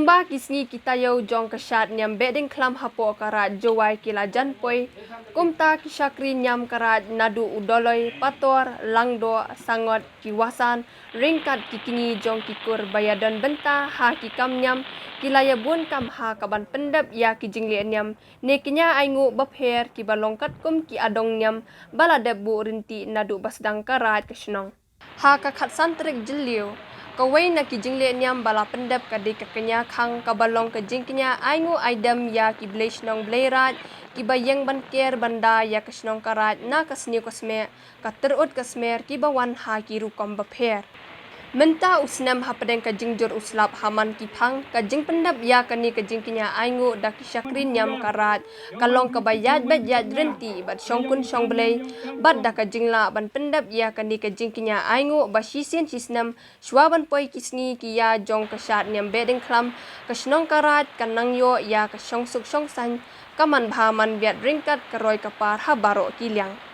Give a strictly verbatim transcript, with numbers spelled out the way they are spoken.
Ba ki sngi ki taiew jong ka shad niam Behdieñkhlam hapoh ka Raid Jowai ki la jan poi, kumta ki shakri niam ka Raid naduh u Dolloi, Pator, Langdoh, Sangot, ki Wasan, ryngkat ki kñi jong ki kur ba ïadon bynta ha ki kam niam, ki la ïabun kam ha kaban pyndep ïa ki jingleh niam ne ki ñia ainguh bapher kiba long katkum ki adong niam ba la dep buh rynti naduh ba sdang ka Raid ka shnong. Ha ka khatsan tarik Jylliew, kawei na ki jingleh niam ba la pyndep ka dei ka kñia khang kaba long ka jingkñia ainguh aidem ïa ki blei shnong blei raid kiba ïeng ban ker ban da ïa ka shnong ka Raid na ka sniew ka smeh, ka tyrut ka smer kiba wan ha ki rukom bapher. Mynta u snem hapdeng ka jingjur u slap ha man ki phang, ka jingpyndep ïa kane ka jingkñia ainguh da ki shakri niam ka Raid ka long kaba ïaid beit ïaid rynti bad shongkun shongblei, bad da ka jinglah ban pyndep ïa kane ka jingkñia ainguh ba shisien shisnem shuwa ban poi ki sngi ki ïa jong ka shad niam Behdieñkhlam, ka shnong ka Raid ka nang ïoh ïa ka shongsuk shongsaiñ, ka manbha manbiat ryngkat ka roi ka par ha baroh ki liang.